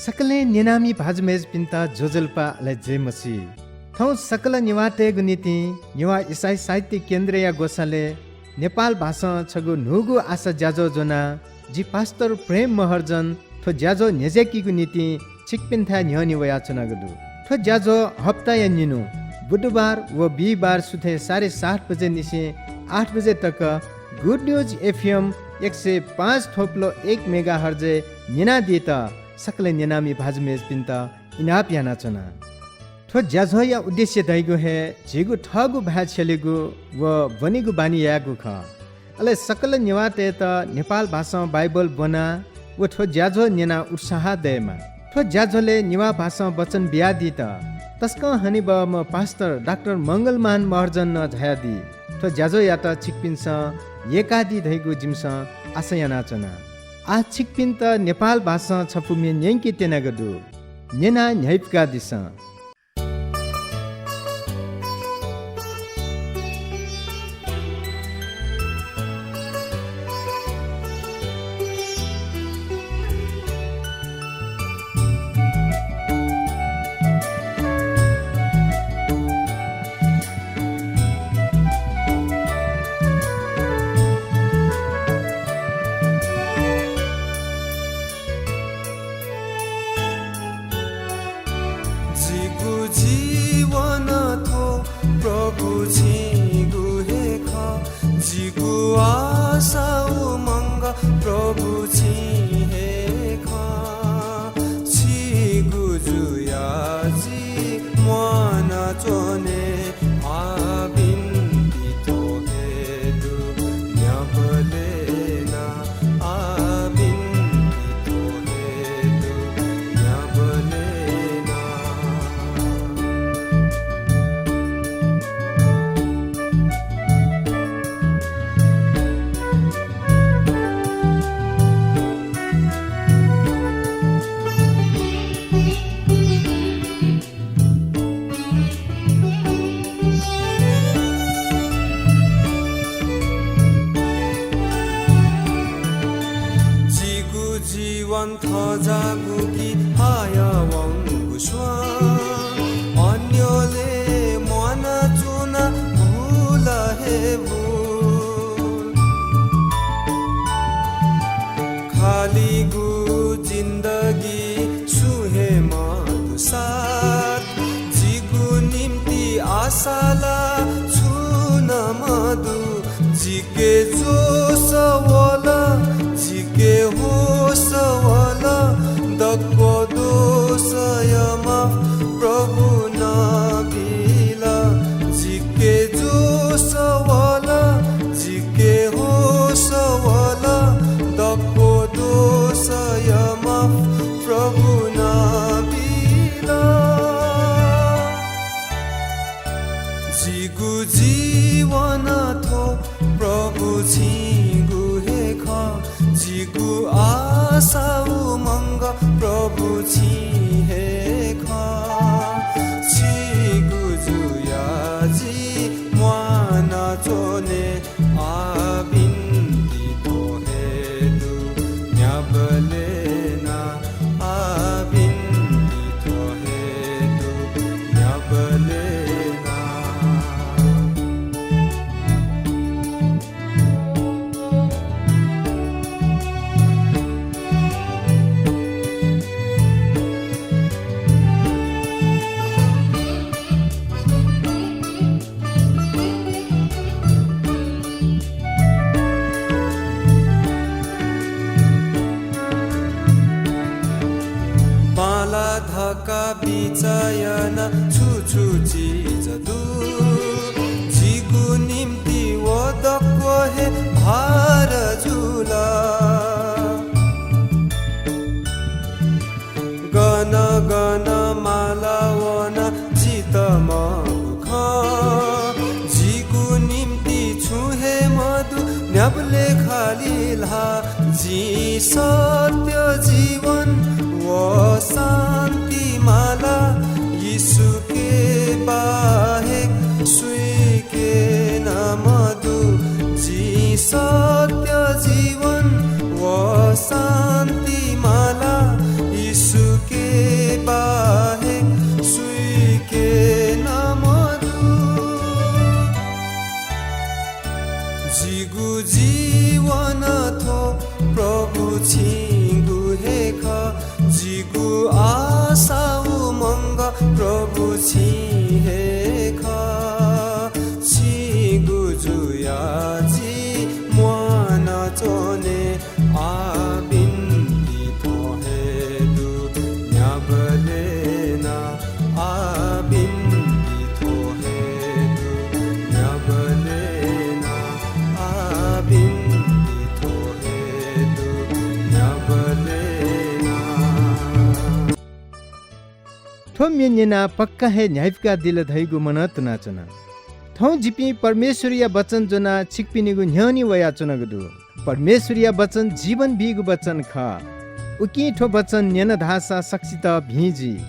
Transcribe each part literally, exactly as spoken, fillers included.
सकलें न्यनामि भाजु मय्‌जुपिन्त ज्वजलपा अले जय मसीह। थौं सकल नेवाःतय्‌गु निंतिं नेवाः इसाई साहित्य केन्द्रया ग्वसालय् नेपाल भासं छगू न्हूगु आशा ज्याझ्वः ज्वनाः जि पास्टर प्रेम महर्जन थ्व ज्याझ्वः न्ह्यज्याकीगु निंतिं छिकपिन्थाय् न्ह्यःने वयाच्वनागु दु। थ्व ज्याझ्वः हप्ताया निन्हु बुधबार व बिहिबार सुथय् साढे सात बजे निसें आठ बजे तक Good News F M एक सय पाँच थोप्लो एक मेगाहर्जय् न्यनादीत सकलें न्यनामि भाजु मय्‌जुपिन्त इनाप यानाच्वना। थ्व ज्याझ्वःया उद्देश्य धइगु हे झीगु थःगु भाय् छ्यलेगु व ब्वनेगु बानी यायेगु खः। अले सकल नेवाःतय्‌त नेपाल भासं बाइबल ब्वनाः व थ्व ज्याझ्वः न्यनाः उत्साह दयेमा। थ्व ज्याझ्वलय् नेवाः भासं वचन बियादीत तसकं हनेबहःम्ह पास्टर डाक्टर मंगलमान महर्जन नं झायादी। थ्व ज्याझ्वःयात छिकपिन्सं यय्‌कादी धइगु जिमिसं आशा यानाच्वना। आः छिकपिन्त नेपाल भासं छपु म्ये न्यंके त्यनागु दु। न्यनाः न्ह्याइपुकादिसँ। जिगु जीवन थ्व प्रभु छिगु हे खः। जिगु आशा उमंग प्रभु छि हे खः। छिगु जुया जि म्वाना च्वने आः बिन्ति थ्व हे दु न्ह्याबलें नं। आः बिन्ति थ्व हे दु न्ह्याबलें नं। जिगु जीवन थज्याःगु कि हायावंगु स्वां। अन्यलय् म्वानाच्वना भुल हे भुल। खालिगु जिन्दगी सुं हे मदु साथ। जिगु निम्ति आशा ला छुं नं मदु। जिके जोश वल, जिके होश वल, दक्व दोषया माफ प्रभुं नं बिल। जिके जोश वल, जिके होश वल, दक्व दोषया माफ प्रभुं नं बिल। जिगु जीवन थ्व प्रभु छिगु हे खः। जिगु आशा उमंग प्रभु छि हे खः। छिगु जुया जि म्वाना च्वने आः बिन्ति थ्व हे दु न्ह्याबलें नं। आः बिन्ति थ्व हे दु न्ह्याबलें नं। बांला धकाः बिचाः याना छु छु चिज दु, जिगु निम्ति व दक्व हे भार जुल। गन गन माला वना जित मदु खँ, जिगु निम्ति छुं हे मदु न्ह्याबलें खालि ल्हाः। जिं सत्य जीवन व शान्ति माला, येशूके बाहेक सुइके नं मदु। जिं सत्य जीवन व शान्ति माला, येशूके हे खः, छिगु जुया जि म्वानाच्वने। आः बिन्ति थ्व हे दु न्ह्याबलें नं, आः बिन्ति थ्व हे दु न्ह्याबलें नं, आः बिन्ति थ्व हे दु न्ह्याबलें नं। थ्व म्ये न्यनाः पक्का हे न्ह्याइपुकादिल धइगु मनं तुनाच्वना। थौं जिपिं परमेश्वरया वचन ज्वनाः छिकपिनिगु न्ह्यःने वयाच्वनागु दु। परमेश्वरया वचन जीवन बीगु वचन खः। उकिं थ्व वचन न्यन धाःसा सकसित भिं जुइ।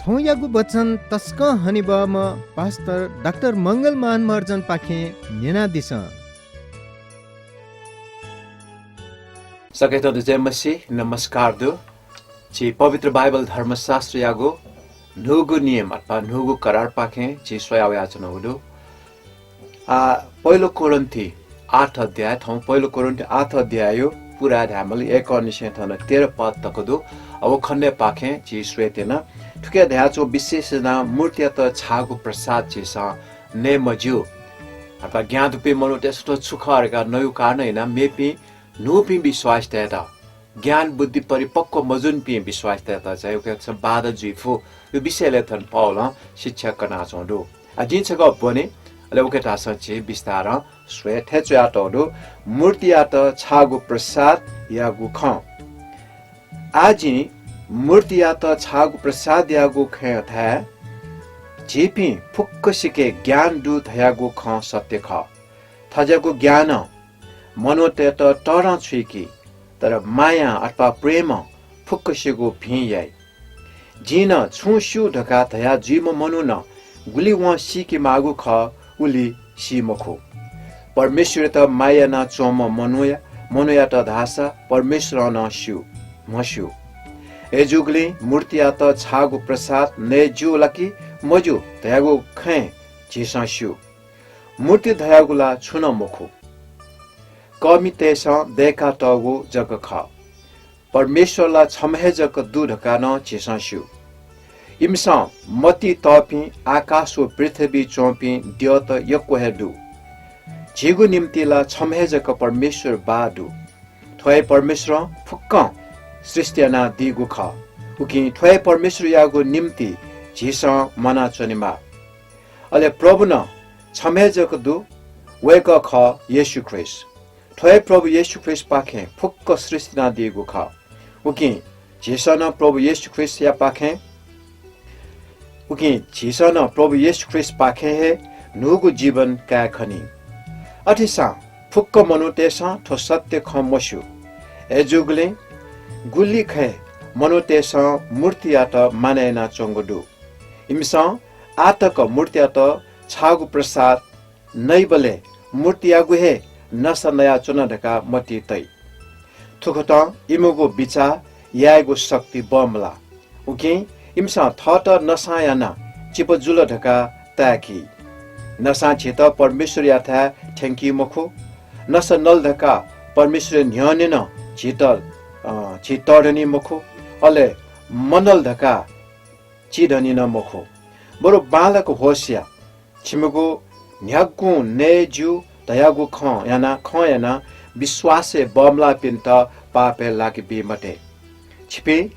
थौंयागु वचन तसकं हनेबहःम्ह पास्टर डाक्टर मंगल मान महर्जनपाखें न्यनादिसँ। सकसितं जय मसीह, नमस्कार दु। झी पवित्र बाइबल धर्मशास्त्रयागु न्हूगु नियम अथवा न्हूगु करारपाखें झी स्वया वयाच्वनागु दु। आ, पहिलो कोरिन्थी आठ अध्याय, थौं पहिलो कोरिन्थी आठ अध्यायया पूरा धायेमाल, एकंनिसें थन तेह्र पद तक दु। अ, व खण्डय् पाखें झी स्वयेत्यना। थुके धयाच्वं विशेष यानाः मूर्तियात छाःगु प्रसाद झीसं नये मज्यू। अथवा ज्ञान दुपिं मनूतय्सं थ्व छु खः धकाः नयेगु कारणं यानाः मेपिं न्हूपिं विश्वासीतय्त, ज्ञान बुद्धि परिपक्व मजूनिपिं विश्वासीतय्त चाहिँ उकिं बाधा जुइ फु। यो विषयलय् थन पावलं शिक्षा कनाच्वंगु दु। आ, जिं छकः ब्वने, अले उकियात झीसं बिस्तारं स्वये। थथे च्वयातःगु दु, मूर्तियात छाःगु प्रसादयागु खँ। आः जिं मूर्तियात छाःगु प्रसादयागु खँय् धाये, झीपिं फुक्कसिके ज्ञान दु धयागु खँ सत्य खः। थज्याःगु ज्ञानं मनूतय्त तःधं छुइकी, तर मायां अथवा प्रेमं फुक्कसिगु भिं याइ। जिं नं छुं स्यू धकाः धया जुइम्ह मनुखं गुलि वं सीके माःगु खः, उलि सी मखु। परमेश्वरयात माया यानाच्वंम्ह मनूया, मनूयात धाःसा परमेश्वरं नं स्यू, म्हस्यू। अय्जूगुलिं मूर्तियात छाःगु प्रसाद नये ज्यू ला कि मज्यू धयागु खँय् झीसं स्यू। मूर्ति धयागु ला छुं नं मखु, कःमितय्सं दय्कातःगु जक खः। परमेश्वर ला छम्ह हे जक दु धकाः नं झीसं स्यू। इमिसं मतिइ तःपिं आकाश व पृथ्वीइ च्वंपिं द्यःत यक्व हे दु। झीगु निंतिं ला छम्ह हे जक परमेश्वर बाः दु। थ्व हे परमेश्वरं फुक्कं सृष्टि यानादीगु खः। उकिं थ्व हे परमेश्वरयागु निंतिं झीसं म्वानाच्वनेमाः। अले प्रभु नं छम्ह हे जक दु, वय्कः खः येशू ख्रीष्ट। थ्व हे प्रभु येशू ख्रीष्टपाखें फुक्क सृष्टि यानादीगु खः। उकिं झीसं नं प्रभु येशू ख्रीष्टयापाखें, उकिं झीसं नं प्रभु येशू ख्रीष्टपाखें हे न्हूगु जीवन काये खनी। अथेसां फुक्क मनूतय्सं थ्व सत्य खँ मस्यू। अय्जूगुलिं गुलिखय् मनूतय्सं मूर्तियात मानय् यानाच्वंगु दु। इमिसं आः तक मूर्तियात छाःगु प्रसाद नइबलय् मूर्तियागु हे नसा नयाच्वन धकाः मतिइ तइ। थुकथं इमिगु बिचाः यायेगु शक्ति बमलाः। उकिं इमिसं थःत नसां यानाः चिपा जुल धकाः ताय्की। नसां झीत परमेश्वरयाथाय् थ्यंकी मखु। नसा नल धकाः परमेश्वरया न्ह्यःने नं झीत, अ, झी तःधनी मखु। अले मनल धकाः चिधनी नं मखु। बरु बांलाक होश या। छिमिगु न्ह्यागुं नये ज्यू धयागु खँ यानाः, खँ यानाः विश्वासय् बमलाःपिन्त पापय् लाके बी मते। छिपिं,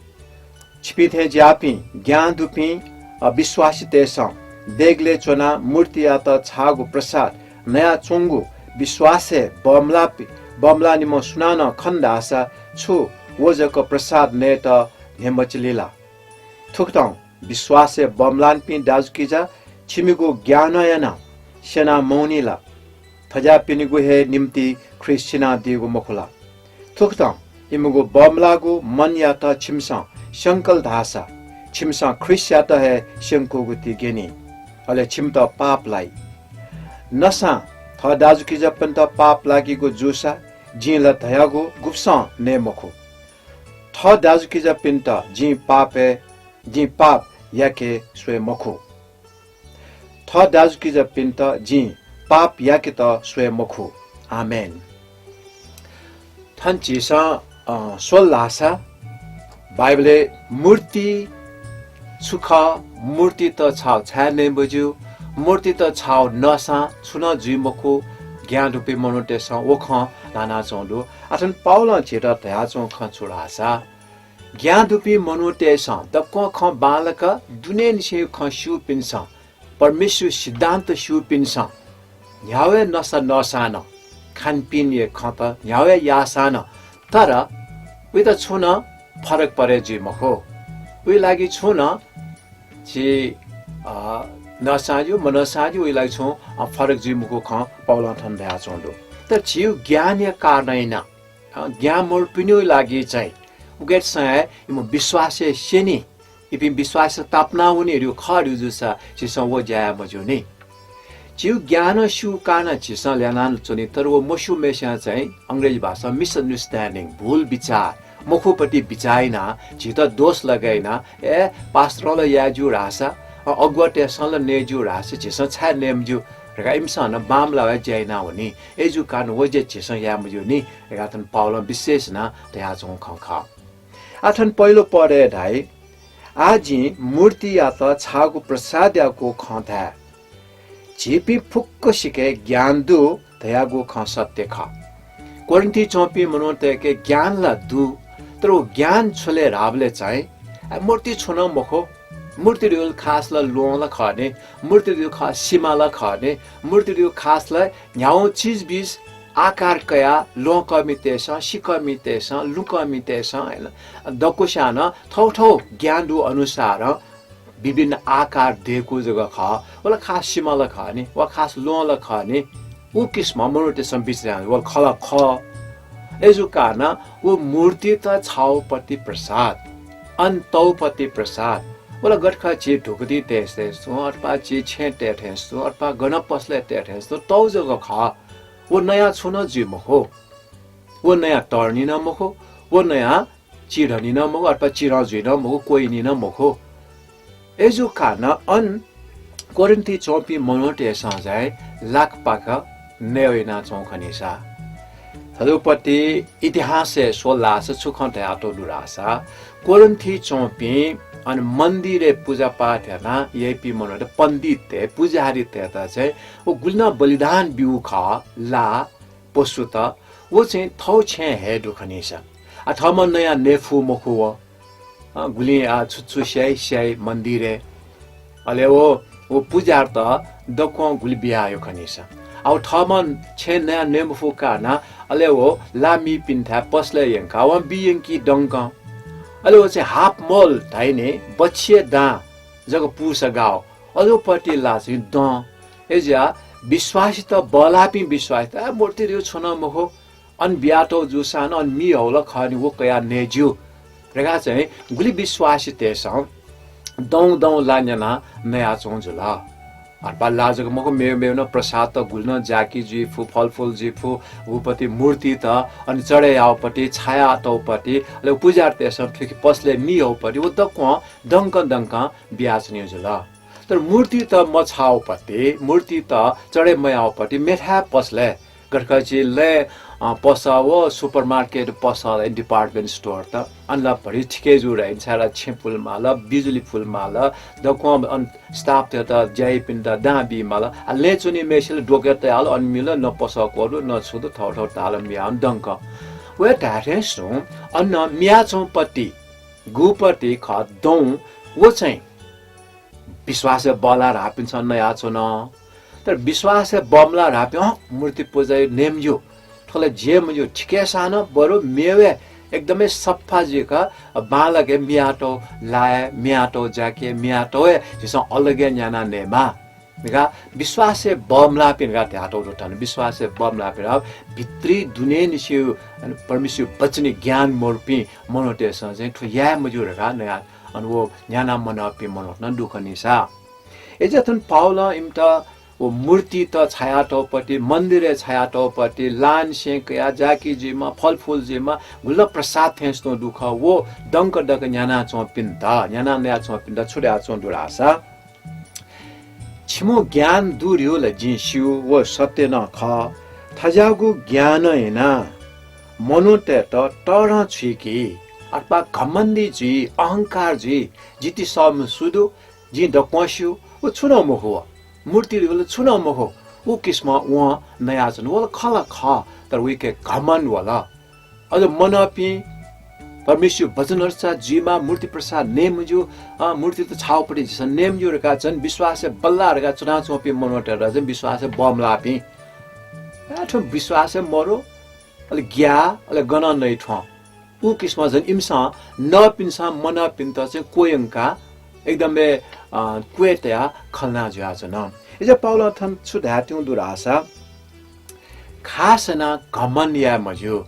छिपिं थें ज्याःपिं ज्ञान दुपिं, अ, विश्वासीतय्सं देगलय् च्वनाः मूर्तियात छाःगु प्रसाद नयाच्वंगु विश्वासय् बमलाःपि-, बमलाःनिम्ह सुनानं खन धाःसा छु व जक प्रसाद नयेत न्ह्यमचिली ला? थुकथं विश्वासय् बमलाःनिपिं दाजुकिजा, छिमिगु ज्ञानं यानाः स्यना मवनी ला? थज्याःपिनिगु हे निंतिं ख्रीष्ट सिनादीगु मखु ला? थुकथं इमिगु बमलाःगु मनयात छिमिसं स्यंकल धाःसा, छिमिसं ख्रीष्टयात हे स्यंकूगु ति ग्यनी, अले छिमित पाप लाइ। नसां थः दाजुकिजापिन्त पाप लाकीगु जूसा, जिं ला धयागु गुब्सं नये मखु। थः दाजुकिजापिन्त जिं पापय्, जिं पाप याके स्वये मखु। थः दाजुकिजापिन्त जिं पाप याकेत स्वये मखु। आमेन। थन झीसं, अ, स्वल धाःसा बाइबलय् मूर्ति छु खः, मूर्तित छाव छाय् नये मज्यू, मूर्तित छाव नःसां छुं नं जुइ मखु, ज्ञान दुपिं मनूतय्‌सं व खँ ल्हानाच्वंगु दु। आः थन पावलं झीत धयाच्वंगु खँ छु धाःसा, ज्ञान दुपिं मनूतय्‌सं, दक्वं खँ बांलाक दुनेंनिसें खँ स्यूपिन्सं, परमेश्वर सिद्धान्त स्यूपिन्सं, न्ह्यावय् नसा नःसां नं, खानपिनया खँत न्ह्यावय् याःसां नं, तर उइत छुं नं फरक परे जुइ मखु। उइ लागि छुं नं झी, अ, नःसां ज्यू, मनःसां ज्यू, उइ लागि छुं, अ, फरक जुइ मखु खँ पावलं थन धयाच्वंगु दु। तर झीगु ज्ञानया कारणं यानाः, अ, ज्ञान मरुपिनिगु लागि चाहिँ उगेतसं हे इमिगु विश्वासय् स्यनी, इपिं विश्वासय् तापाना वनी धइगु खः धइगु जूसा झीसं व ज्या याये मज्यू नि। झीगु ज्ञानं स्यू कारणं झीसं ल्हानाच्वनी, तर व मस्यूम्हय्‌सिनं चाहिँ अंग्रेजी भाषां misunderstanding, भूल बिचाः, मखुपट्टि बिचाः यानाः झीत दोष लगाय् यानाः, ए, पास्टरं ला याये ज्यू धाःसा, अ, अगुवातय्‌सं ला नये ज्यू धाःसा झीसं छाय् नये मज्यू धकाः इमिसं नं बांमलाः हे ज्या याना वनी। अय्‌जूगु कारणं व ज्या झीसं याये मज्यू नि धकाः थन पावलं विशेष यानाः धयाच्वंगु खँ खः। आः थन पहिलो पदय् धाइ, आः जिं मूर्तियात छाःगु प्रसादयागु खँ धाये। झीपिं फुक्कसिके ज्ञान दु धयागु खँ सत्य खः। कोरिन्थय् च्वंपिं मनूतय्‌के ज्ञान ला दु, तर व ज्ञान छु लय् धाःबलय् चाहिँ, आ, मूर्ति छुं नं मखु। मूर्ति धइगु खास ला ल्वहं ला खः नि, मूर्ति धइगु खास सिमा ला खः नि, मूर्ति धइगु खास ला न्ह्यागु चिजबिज आकार कयाः ल्वहंकःमितय्‌सं, सिकःमितय्‌सं, लुँकःमितय्‌सं, दक्वस्यां नं थःथः ज्ञान दु अनुसारं विभिन्न आकार दयेकूगु जक खः। व ला खास सिमा ला खः नि, व खास ल्वहं ला खः नि, उ किसिमं मनूतय्‌सं बिचाः यानाः व ला खः ला खः। अय्‌जूगु कारणं व मूर्तित छाःगुपति प्रसाद, अन तःगुपति प्रसाद, व ला गथे खः झी धुकुतिइ तये थें तुं, अथवा झी छेँय् तये थें तुं, अथवा गन पसलय् तये थें तुं, तःगु जक खः। व नयाः छुं नं जुइ मखु। व नयाः तःधनी नं मखु, व नयाः चिधनी नं मखु, अथवा चिधं जुइ नं मखु, क्वइनी नं मखु। अय्‌जूगु कारणं अन कोरिन्थय् च्वंपिं मनूतय्‌सं चाहिँ लाकपाक नये यानाच्वंगु खनीसा। थज्याःगुपति इतिहासय् स्वल धाःसा छु खँ धयातःगु दु धाःसा, कोरिन्थय् च्वंपिं अन मन्दिरय् पुजापाठ याना याइपिं मनूत, पण्डिततय्, पुजाहारीतय्‌त चाहिँ व गुलि नं बलिदान ब्यूगु खः, ला, पशुत, व चाहिँ थःगु छेँय् हये दु खनीसा। आ, थःम्हं नयाः नये फु मखु व। अ, गुलिं, आ, छु छु स्याइ, स्याइ मन्दिरय्। अले व, व पुजाहारीत दक्वं गुलि बियाहःगु खनीसा। आ, व थःम्हं छेँय् नयाः नये मफुगु कारणं, अले व ला मीपिन्थाय् पसलय् यंकाः वं बी यंकी दंकं। अले व चाहिँ half mole धाइ नि, बच्छिया दां जक पूसा गाः। अज्याःगुपति ला चाहिँ दं। अय्‌जुयाः विश्वासीत, बल्लाःपिं विश्वासीत, आ, मूर्ति धइगु छुं नं मखु, अन बियातःगु जूसां नं अन मि हःगु ला खः नि, व कयाः नये ज्यू धकाः चाहिँ गुलि विश्वासीतय्‌सं दं दं ला न्यानाः नयाच्वंगु जुल। अथवा ला जक मखु, मेव मेव नं प्रसादत गुलि नं जाकि जुइ फु, फलफुल जुइ फु, उगुपति मूर्तित, अन चढे याःगुपति, छायातःगुपति, अले पुजाहारीतय्‌सं थुकी पसलय् मि हःगुपति, व दक्वं दंकं दंकं बियाच्वनीगु जुल। तर मूर्तित मछाःगुपति, मूर्तित चढे मयाःगुपति मेथाय् पसलय्, गथे खः झी लँय्, अ, पसः व supermarket पसः, department store त, अन ला भरि थिके जू धाइ नि, छाय्‌धाःसा छेँ पुले माल, बिजुली पुले माल, दक्वं अन staff-तय्‌त, ज्या याइपिन्त दां बी माल। आ, लँय् च्वनीम्हय्‌सित ला द्वके तयाः ला अन मिल, न पसः क्वदु, न छु दु, थःथः तालं मियाः अन दंकं। व धाये थें तुं अन मियाच्वंगुपति, गुगुपति खः दं, व चाहिँ विश्वासय् बल्लाः धाःपिन्सं नयाच्वन। तर विश्वासय् बमलाः धाःपिं, अँ, मूर्ति पुजा याये नये मज्यू, थ्व ला ज्यू मज्यू, थिकेसां नं बरु मेवय् एकदमै सफा जुइक बांलाक हे मियातःगु लाय्, मियातःगु जाकि, मियातःगु हे झीसं अलग हे न्यानाः नयेमाः धकाः विश्वासय् बमलाःपिं धकाः धयातःगु दु थन। विश्वासय् बमलाःपिं धकाः भित्री दुनेंनिसें परमेश्वरया वचनया ज्ञान मरुपिं मनूतय्‌सं चाहिँ थ्व याये मज्यू धकाः नया अन व न्यानाः मनःपिं मनूत नं दु खनीसा। अय्‌जुयाः थन पावलं इमित व मूर्तित छायातःगुपति, मन्दिरय् छायातःगुपति, लांनिसें कयाः जाकि जुइमा, फलफुल जुइमा, गुलि नं प्रसाद थें तुं दु खः, व दंकं दंकं न्यानाच्वंपिन्त, न्यानाः नयाच्वंपिन्त छु धयाच्वंगु दु धाःसा, छिमिगु ज्ञान दु धइगु ला जिं स्यू, व सत्य नं खः। थज्याःगु ज्ञानं यानाः मनूतय्‌त तःधं छुइकी, अथवा घमण्डी जुइ, अहंकार जुइ, जिति सःम्ह सु दु, जिं दक्वं स्यू, व छुं नं मखु, व मूर्ति धइगु ला छुं नं मखु, उ किसिमं वं नयाच्वन। व ला खः ला खः, तर वइके घमण्ड वल। अझ मनःपिं परमेश्वरया वचनहरू चा जुइमा, मूर्ति प्रसाद नये मज्यू, अ, मूर्ति त छाउपट्टि झीसं नये मज्यू धकाः झन विश्वासय् बल्लाः धकाः च्वनाच्वंपिं मनूत झन विश्वासय् बमलाःपिं। अ, थ्व विश्वासय् मरु, अले ग्याः, अले गनं नइ थ्वँ। उ किसिमं झन इमिसं नःपिन्सं मनःपिन्त चाहिँ क्वयंकाः एकदम हे, अ, क्वय् तयाः खँ ल्हाना जुयाच्वन। अय्‌जुयाः पावलं थन छु धायेत्यंगु दु धाःसा, खास यानाः घमण्ड याये मज्यू।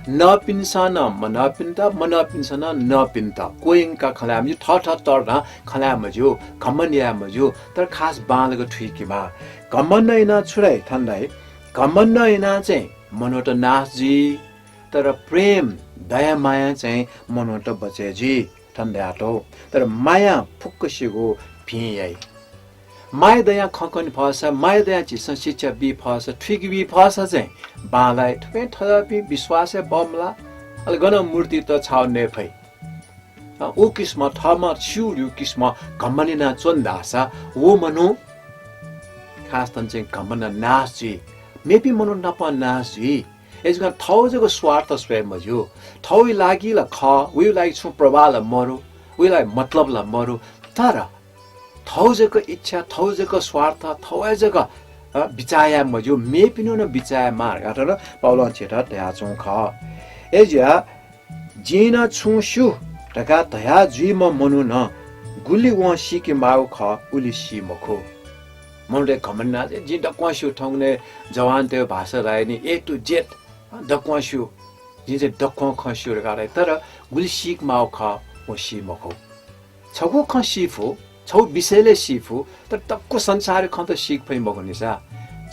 नःपिन्सं नं मनःपिन्त, मनःपिन्सं नं नःपिन्त क्वयंकाः खँ ल्हाये मज्यू, थःथः तःधं खँ ल्हाये मज्यू, घमण्ड याये मज्यू, तर खास बांलाक थुइकेमाः। घमण्ड यानाः छु धाइ थन धाइ, घमण्ड यानाः चाहिँ मनूत नाश जुइ, तर प्रेम, दया मायां चाहिँ मनूत बचय् जुइ। थन धयातःगु, तर मायां फुक्कसिगु भिं याइ। माया दयां खँ कने फःसा, माया दयां झीसं शिक्षा बी फःसा, थुइके बी फःसा चाहिँ बांलाइ। थुकिं थज्याःपिं विश्वासय् बमलाः, अले गनं मूर्तित छाउ नये फइ। अ, उ किसिमं थःम्हं स्यू ल्यू किसिमं घमण्ड यानाच्वन धाःसा व मनू खास थन चाहिँ घमण्ड नाश जुइ, मेपिं मनू नाप नाश जुइ। अय्‌जुयाः थःगु जक स्वार्थ स्वये मज्यू। थःगु लागि ला खः, वया लागि छुं प्रवाह ला मरु, वया लागि मतलब ला मरु, तर थःगु जक इच्छा, थःगु जक स्वार्थ, थःगु जक, अ, बिचाः याये मज्यू, मेपिनिगु नं बिचाः यायेमाः धकाः थन पावलं झीत धयाच्वंगु खः। अय्‌जुयाः जिं नं छुं स्यू धकाः धया जुइम्ह मनुखं गुलि वं सीके माःगु खः, उलि सी मखु। मनूतय् घमण्ड यानाः चाहिँ जिं दक्वं स्यू, थौंकन्हय् जवानतय् भाषाय् धाइ नि, A to Z दक्वं स्यू, जिं चाहिँ दक्वं खँ स्यू धकाः धाइ, तर गुलि सीके माःगु खः, वं सी मखु। छगू खँ सी फु, छगू विषयलय् सी फु, तर दक्व संसारया खँ त सीके फइ मखु नि सा।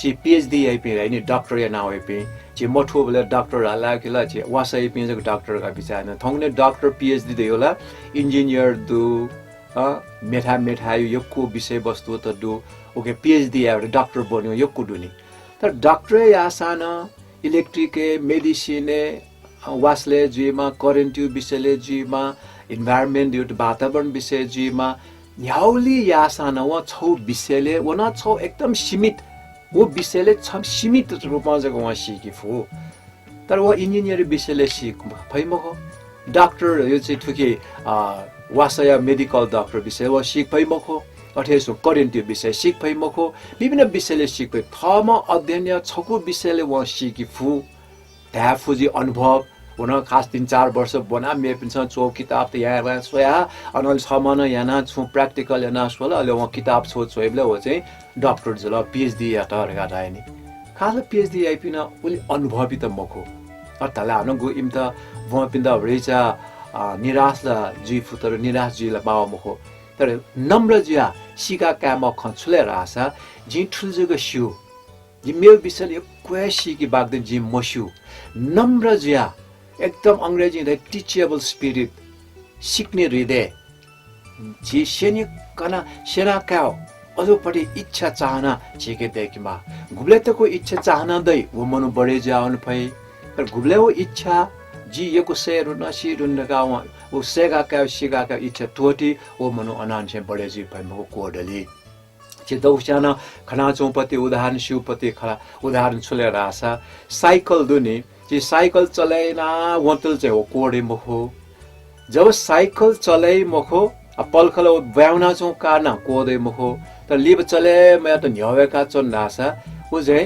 झी PhD याइपिं धाइ नि, डाक्टर याना वइपिं, झी मथूबलय् डाक्टर धाल कि ला, झी वासः याइपिं जक डाक्टर धकाः बिचाः याना। थौंकन्हय् डाक्टर PhD धइगु ला, इन्जिनियर दु, अ, मेथाय् मेथाय् यक्व विषयवस्तु त दु, उके PhD यायेबलय् डाक्टर बनेगु यक्व दु नि। तर डाक्टर याःसां नं इलेक्ट्रिकय्, मेडिसिनय्, अ, वासलय् जुइमा, करेन्टया विषयलय् जुइमा, environment या वातावरण विषय जुइमा, न्ह्यागुलि याःसां नं वं छगू विषयलय्, व नं छगू एकदम सीमित, व विषयलय् छम्ह सीमित रूपं जक वं सीके फु। तर व इन्जिनियर विषयलय् सीके फइ मखु। डाक्टर या चाहिँ थुकी, अ, वासःया medical डाक्टर विषय वं सीके फइ मखु। अथे हे करेन्टया विषय सीके फइ मखु। विभिन्न विषयलय् सीके फइ। थःम्हं अध्ययन याः छगू विषयलय् वं सीके फु। धाये फु जि अनुभव, व नं खास तीन चार वर्ष ब्वनाः मेपिन्सं च्वःगु किताब त याना याना स्वयाः, अन अले छम्हं नं यानाः छुं practical यानाः स्वल, अले वं किताब छगू च्वइबलय् व चाहिँ डाक्टर जुल, PhD यात धकाः धाइ नि। खास PhD याइपिं नं उलि अनुभवी त मखु। अथे धाःसा हानं गु इमित ब्वंपिन्त भचा, अ, निराश ला जुइ फु, तर निराश जुइ ला माः मखु। तर नम्र जुयाः सीका कायेमाःगु खँ छु लय् धाःसा, जिं थुलि जक स्यू, जिं मेगु विषयलय् यक्व हे सीके बाकि दनि, जिं मस्यू। नम्र जुयाः, एकदम अंग्रेजीं धाइ teachable spirit, सिक्ने हृदय। झी स्यने कना, स्यना कायेगु अझपट्टि इच्छा चाहना झीके दय्केमाः। गुबलय् तक इच्छा चाहना दइ, व मनू बढे जुयावने फइ। तर गुबलय् व इच्छा, जि यक्व सये धुन, सी धुन धकाः वं व सय्का कायेगु, सीका कायेगु इच्छा त्वःती, व मनू अनंनिसें बढे जुइ फइ मखु, क्वदली। झी दक्वस्यां नं खनाच्वंपति उदाहरण स्यूपति खला। उदाहरण छु लय् धाःसा साइकल दु नि, झी साइकल चले याना वंतल चाहिँ व क्वदइ मखु। जब साइकल चले मखु, अ, पलखल व ब्वाँय् वनाच्वंगु कारणं क्वदइ मखु। तर लिपा चले मयात न्ह्यः वय्का च्वन धाःसा व चाहिँ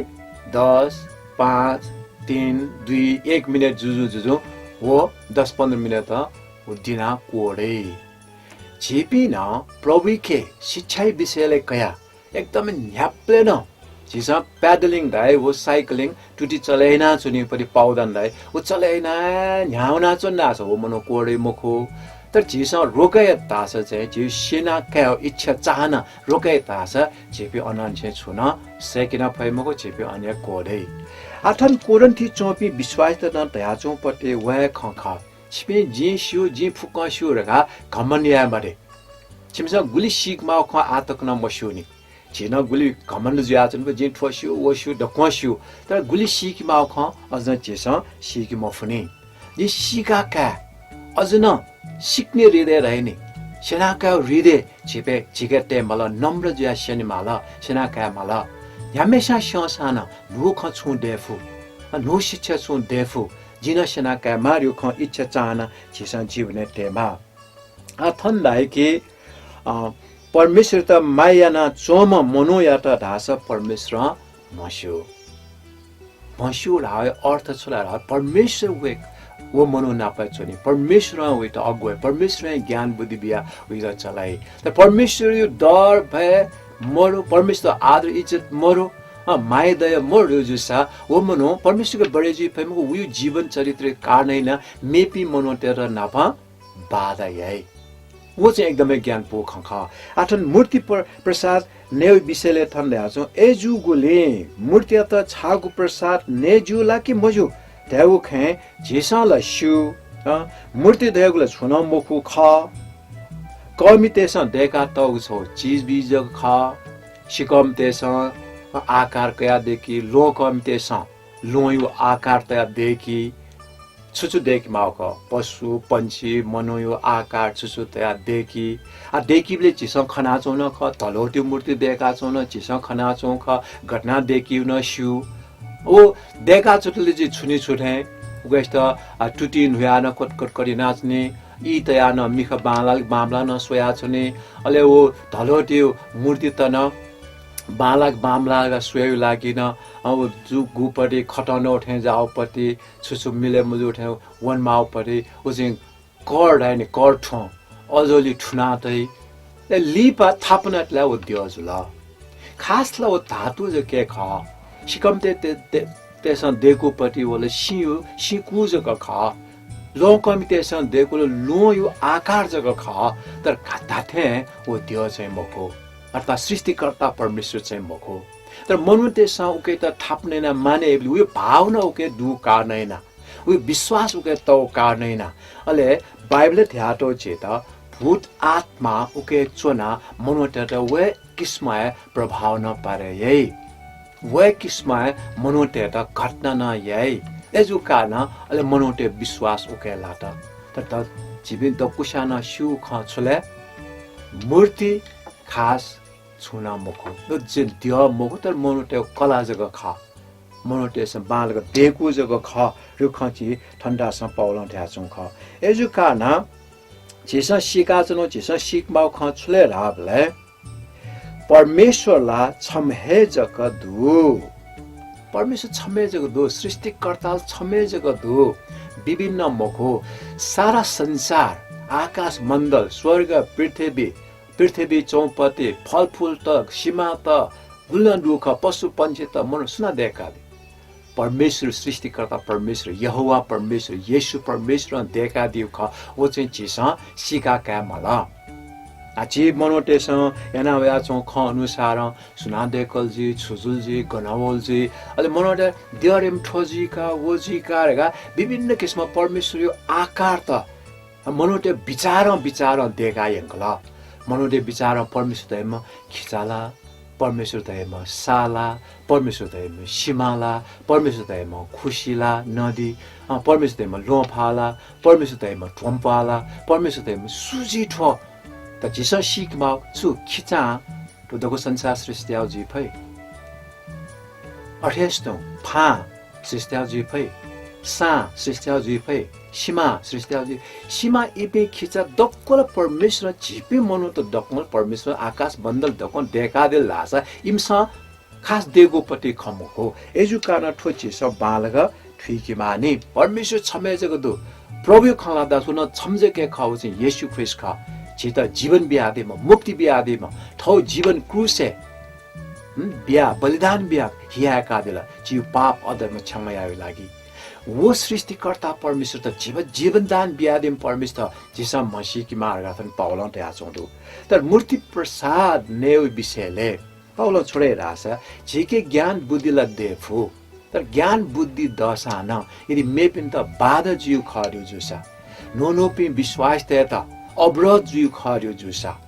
दस, पाँच, तीन, दुई, एक मिनेट जुजुं जुजुं व दस पन्ध्र मिनेट व दिनाः क्वदइ। झीपिं नं प्रभुइके शिक्षाया विषयलय् कयाः एकदम न्ह्याबलें नं झीसं paddling धाइ, व cycling, तुति चले यानाच्वनीपति पावदन धाइ, व चले यानाः न्ह्याः वनाच्वन धाःसा व मनू क्वदइ मखु। तर झीसं रोके यात धाःसा चाहिँ, झी स्यना कायेगु इच्छा चाहना रोके यात धाःसा झीपिं अनंनिसें छुं नं सय्के नं फइ मखु, झीपिं अन हे क्वदइ। आः थन कोरिन्थय् च्वंपिं विश्वासीत नं धयाच्वंपति व हे खँ खः। छिपिं जिं स्यू, जिं फुक्कं स्यू धकाः घमण्ड याये मते। छिमिसं गुलि सीके माःगु खँ आः तक नं मस्यूनि। झी नं गुलि घमण्ड जुयाच्वनीगु, जिं थ्व स्यू, व स्यू, दक्वं स्यू। तर गुलि सीके माःगु खँ अझ नं झीसं सीके मफुनि। जिं सीका काये, अझ नं सिक्ने हृदय धइनि, स्यनाकाय् हृदय झीके, झीके तये माल, नम्र जुयाः स्यने माल, स्यनाकाये माल। न्ह्याम्हस्यां स्यंसां नं न्हू खँ छुं दये फु, न्हू शिक्षा छुं दये फु, जिं नं स्यनाकाये माः धइगु खँ इच्छा चाहना झीसं जीवनय् तये माः। आ, थन धाइ कि, अ, परमेश्वरयात माया यानाच्वंम्ह मनूयात धाःसा परमेश्वरं म्हस्यू। म्हस्यू धाःगु अर्थ छु ला धाःसा परमेश्वर व, व मनू नाप च्वनी, परमेश्वरं वयात अगुवाइ, परमेश्वरं ज्ञान बुद्धि बियाः वयात चलाइ। तर परमेश्वरया डर भय मरु, परमेश्वरयात आदर इज्जत मरु, अ, माया दया मरु जूसा व मनू परमेश्वरके बढे जुइ फइ मखु, वया जीवन चरित्रया कारणं यानाः मेपिं मनूतय्त नाप बाधा याइ। व चाहिँ एकदमै ग्यानापुगु खँ खः। आः थन मूर्ति प्र-, प्रसाद नयेगु विषयलय् थन धयाच्वं, अय्जूगुलिं मूर्तियात छाःगु प्रसाद नये ज्यू ला कि मज्यू धयागु खँय् झीसं ला स्यू। अँ, मूर्ति धयागु ला छुं नं मखु खः। कःमितय्सं दय्कातःगु छगू चिजबिज जक खः। सिकःमितय्सं आकार कयाः दय्की, ल्वहंकःमितय्सं ल्वहंया आकार तयाः दय्की। छु छु दय्केमाःगु खः? पशु, पंक्षी, मनूया आकार छु छु तयाः दय्की। आ, दय्कीबलय् झीसं खनाच्वंगु नं खः, धलौतिया मूर्ति दय्काच्वंगु नं झीसं खनाच्वंगु खः, गथे यानाः दय्कीगु नं स्यू। व दय्काच्वंतले जि छुनि छु थें, उकियात, आ, तुतिं न्हुयाः नं कटकट करिनाच्वनी, ई तयाः नं मिखा बांलाक बांमलाक नं स्वयाच्वनी। अले व धलौतिया मूर्तित नं बांलाक बांमलाक स्वयेगु लागिं नं, अ, व जु-, गुपति खतं नौ थें जाःगुपति छु छु मिले मजू थें वनेमाःगुपति, व चाहिँ कर धाइ नि, कर थ्वँ, अजोली थुना तइ। ए, लिपा थापना तयेत ला व द्यः जुल। खास ला व धातु जक हे खः। सिकःमितय् ते-, ते-, तय्सं दय्कूपति व ला सिंया, सिंकू जक खः। ल्वहंकःमितय्सं दय्कूगु ला ल्वहंया आकार जक खः, तर धा-, धात्थें व द्यः चाहिँ मखु, अर्थात् सृष्टिकर्ता परमेश्वर चाहिँ मखु। तर मनूतय्सं उकियात थापना यानाः मानय् याइबलय् वया भावना उकी दुगु कारणं यानाः, वया विश्वास उकी तःगु कारणं यानाः, अले बाइबलय् धयातःगु झीत भूत आत्मा उकी च्वनाः मनूतय्त व हे किसिमं हे प्रभाव नं पारे याइ। व हे किसिमं हे मनूतय्त घटना नं याइ। अय्जूगु कारणं अले मनूतय् विश्वास उकी लात। तर द-, झीपिं दक्वस्यां नं स्यूगु खँ छु ले? मूर्ति खास छुं नं मखु। व चाहिँ द्यः मखु, तर मनूतय् कला जक खः। मनूतय्सं बांलाक दय्कूगु जक खः धइगु खँ झी थन धाःसां पावलं धयाच्वंगु खः। अय्जूगु कारणं झीसं सीकाच्वनागु, झीसं सीकेमाःगु खँ छु ले धाःबलय् परमेश्वर ला छम्ह हे जक दु। परमेश्वर छम्ह हे जक दु, सृष्टिकर्ता ला छम्ह हे जक दु, विभिन्न मखु। सारा संसार, आकाश मण्डल, स्वर्ग, पृथ्वी, पृथ्वी चौपति, फलफूल त, सिमा त, गुलि नं दुगु खः, पशु पंक्षी त, मनू सुनां दय्कादी? परमेश्वर, सृष्टिकर्ता परमेश्वर, यहोवा परमेश्वर, येशू परमेश्वरं दय्कादीगु खः, व चाहिँ झीसं सीका काये माल। आ, झी मनूतय्सं याना वयाच्वंगु खँ अनुसारं सुनां दय्कल जुइ, छु जुल जुइ, गन वल जुइ, अले मनूतय् द्यःरेम थ्व जुइ का, व जुइ का धकाः विभिन्न किसिमं परमेश्वरया आकार त मनूतय् बिचारं बिचारं दय्काः यंकल। मनूतय् बिचारं परमेश्वर धइम्ह खिचा ला, परमेश्वर धइम्ह सा ला, परमेश्वर धइम्ह सिमा ला, परमेश्वर धइम्ह खुसि ला, नदी, अँ, परमेश्वर धइम्ह ल्वहंफाः ला, परमेश्वर धइम्ह ध्वंप्वाः ला, परमेश्वर धइम्ह सु जुइ थ्व? त झीसं सीकेमाःगु छु खिचां थ्व दक्व संसार सृष्टि याःगु जुइ फइ? अथे हे तुं फां सृष्टि याःगु जुइ फइ, सां सृष्टि याःगु जुइ फइ, सिमां सृष्टि याःगु जुइ। सिमां इपिं खिचा दक्व ला परमेश्वरं झीपिं मनूत दक्वं ला परमेश्वरं आकाश मण्डल दक्वं दय्कादिल धाःसा इमिसं खास दय्कूपति खँ मखु। अय्जूगु कारणं थ्व झीसं बांलाक थुइके माःनि। परमेश्वर छम्ह हे जक दु। प्रभुया खँ ल्हात धाःसा व नं छम्ह जक हे खः, व चाहिँ येशू ख्रीष्ट खः। झीत जीवन बियादीम्ह, मुक्ति बियादीम्ह, थःगु जीवन क्रूसय्, हँ, बियाः, बलिदान बियाः हियाकादिल, झीगु पाप अधर्म क्षमा यायेगु लागि। व सृष्टिकर्ता परमेश्वरत झीत जीवनदान बियादीम्ह परमेश्वरत झीसं म्हसीकेमाः धकाः थन पावलं धयाच्वंगु दु। तर मूर्ति प्रसाद नयेगु विषयलय् पावलं छु धयादी धाःसा, झीके ज्ञान बुद्धि ला दये फु, तर ज्ञान बुद्धि दःसां नं यदि मेपिन्त बाधा जुइगु खः धइगु जूसा, न्हून्हूपिं विश्वासीतय्त अवरोध जुइगु खः धइगु जूसा,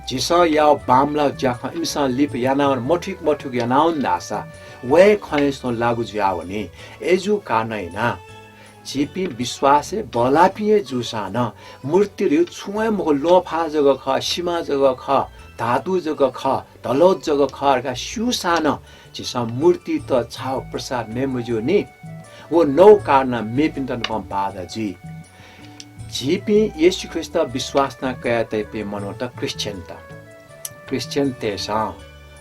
झीसं याःगु बांमलाःगु ज्याखँ इमिसं लिपा यानावन, मथुइक मथुइक यानावन धाःसा, व हे खँय् तुं लागू जुयावनी। अय्जूगु कारणं यानाः झीपिं विश्वासय् बल्लाःपिं हे जूसां नं, मूर्तिहरू छुं हे मखु, ल्वहंफाः जक खः, सिमा जक खः, धातु जक खः, धलोत जक खः धकाः स्यूसां नं झीसं मूर्तित छाः व प्रसाद नये मज्यू नि। व नौ कारणं मेपिन्त नं बाधा जुइ। झीपिं येशू ख्रीष्टत विश्वास याना कयातइपिं मनूत क्रिश्चियनत, क्रिश्चियनतय्सं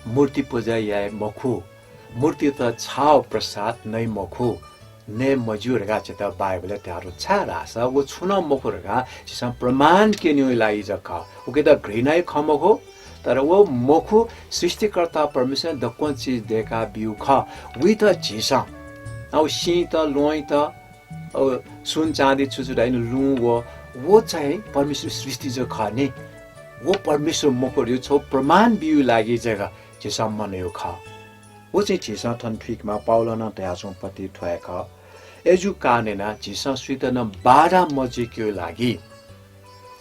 मूर्ति पुजा याये मखु, मूर्तित छाः व प्रसाद नये मखु, नये मज्यू धकाः झीत बाइबलय् धयातःगु दु। छाय्धाःसा व छुं नं मखु धकाः झीसं प्रमाण क्यनेगु लागि जक खः। उकियात घृणा याइ खँ मखु, तर व मखु, सृष्टिकर्ता परमेश्वरं दक्वं चिज दय्काब्यूगु खः। वइत झीसं, अ, व सिंत, ल्वहंत, अ, सुन चाँदी छु छु धाइ नि, लुँ व, व चाहिँ परमेश्वरया सृष्टि जक खः नि। व परमेश्वर मखु धइगु छगू प्रमाण बीगु लागि जक झीसं मनयागु खः। व चाहिँ झीसं थन थुइकेमाः। पावलं नं धयाच्वंगु पति थ्व हे खः। अय्जूगु कारणं यानाः झीसं सुइत नं बाधा मजुइकेगु लागि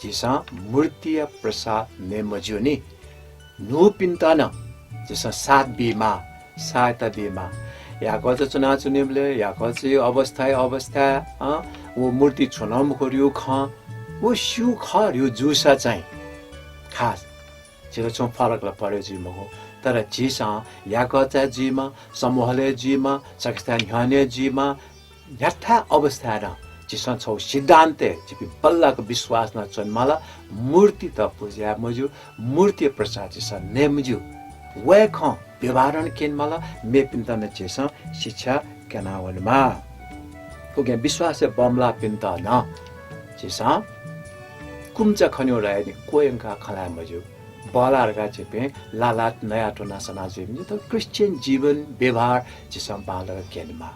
झीसं मूर्तिया प्रसाद नये मज्यू नि। न्हूपिन्त नं झीसं साथ बीमाः, सहायता बीमाः। याकःचा च्वनाच्वनीबलय् याकःचाया अवस्थाय्, अवस्थाय्, अँ, व मूर्ति छुं नं मखु धइगु खँ, व स्यू खः धइगु जूसा चाहिँ खास झीत छुं फरक ला परे जुइ मखु। तर झीसं याकःचाय् जुइमा, समूहलय् जुइमा, सकसिथाय् न्ह्यःने जुइमा, न्ह्याथाय् अवस्थाय् नं झीसं छगू सिद्धान्तय् झीपिं बल्लाक विश्वास याना च्वनेमाल, मूर्तित पुजा याये मज्यू, मूर्तिया प्रसाद झीसं नये मज्यू। वय् खँ व्यवहार याना क्यनेमाल, मेपिन्त नं झीसं शिक्षा कना वनेमाः। उकिं विश्वासय् बमलाःपिन्त नं झीसं कुम्चा खनेगु धयाः नि क्वय् यंकाः खँ ल्हाये मज्यू। बल्लाः धकाः झीपिं लालात नयाः त्वनाः सना जुइ मज्यू, तर क्रिश्चियन जीवन व्यवहार झीसं बांलाक क्यनेमाः।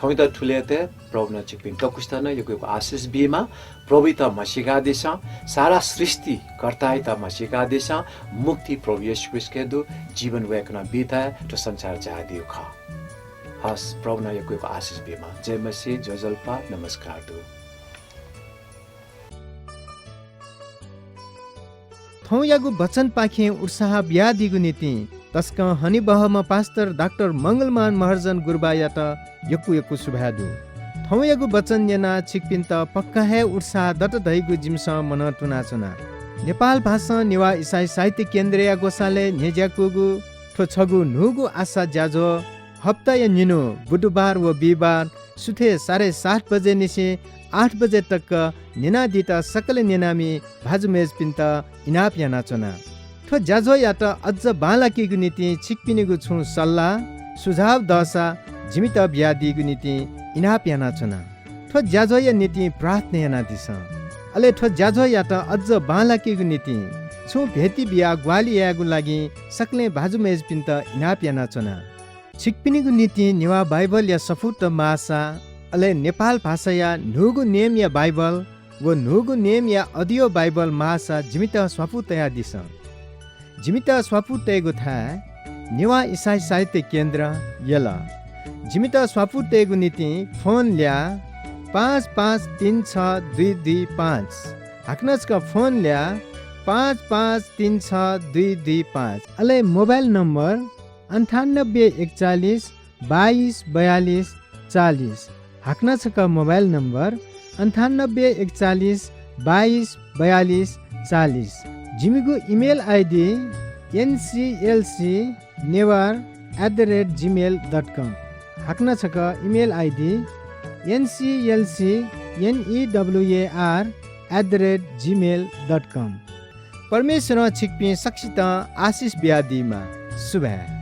थौंयात थुलि हे तये, प्रभुं नं छिकपिं दक्वसित नं यक्व यक्व आशिष बीमा। प्रभुयात म्हसीकादिसँ, सारा सृष्टिकर्तायात म्हसीकादिसँ। मुक्ति प्रभु येशू ख्रीष्टके दु, जीवन वय्कलं बीथाय् थ्व संसार झायादीगु खः। हस्, प्रभुं नं यक्व यक्व आशिष बीमा। जय मसीह, ज्वजलपा, नमस्कार दु। थौंयागु वचनपाखें उत्साह बियादीगु निंतिं तसकं हनेबहःम्ह पास्टर डाक्टर मंगलमान महर्जन गुरुबायात यक्व यक्व सुभाय् दु। थौंयागु वचन न्यनाः छिकपिन्त पक्का हे उत्साह दत धइगु जिमिसं मनं तुनाच्वना। नेपाल भासं नेवाः इसाई साहित्य केन्द्रया ग्वसालय् न्ह्यज्याकूगु थ्व छगू न्हूगु आशा ज्याझ्वः हप्ताया निन्हु बुधबार व बिहिबार सुथय् साढे सात बजे निसें आठ बजे तक न्यनादीत सकलें न्यनामि भाजु मय्जुपिन्त इनाप यानाच्वना। थ्व ज्याझ्वःयात अज्ज बांलाकेगु निंतिं छिकपिनिगु छुं सल्लाह, सुझाव दःसा जिमित बियादीगु निंतिं इनाप यानाच्वना। थ्व ज्याझ्वःया निंतिं प्रार्थना यानादिसँ। अले थ्व ज्याझ्वःयात अज्ज बांलाकेगु निंतिं छुं भेटी बियाः ग्वाहालि यायेगु लागि सकलें भाजु मय्जुपिन्त इनाप यानाच्वना। छिकपिनिगु निंतिं नेवाः बाइबलया सफूत माःसा, अले नेपाल भाषाया न्हूगु नेमया बाइबल व न्हूगु नेमया audio बाइबल माःसा जिमित स्वापू तयादिसँ। जिमित स्वापू तयेगु थाय् नेवाः इसाई साहित्य केन्द्र, यल। जिमित स्वापू तयेगु निंतिं फोन ल्याः पाँच पाँच तीन छ दुई दुई पाँच। हाकनं छकः फोन ल्याः पाँच पाँच तीन छ दुई दुई पाँच। अले मोबाइल नम्बर अन्ठानब्बे एकचालिस बाइस बयालिस चालिस। हाकनं छकः मोबाइल नम्बर अन्ठानब्बे एकचालिस बाइस बयालिस चालिस। जिमिगु email ID NCLC Newar at the rate gmail dot com। हाकनं छकः email ID NCLC Newar at the rate gmail dot com। परमेश्वरं छिकपिं सकसितं आशिष बियादीमा। सुभाय्।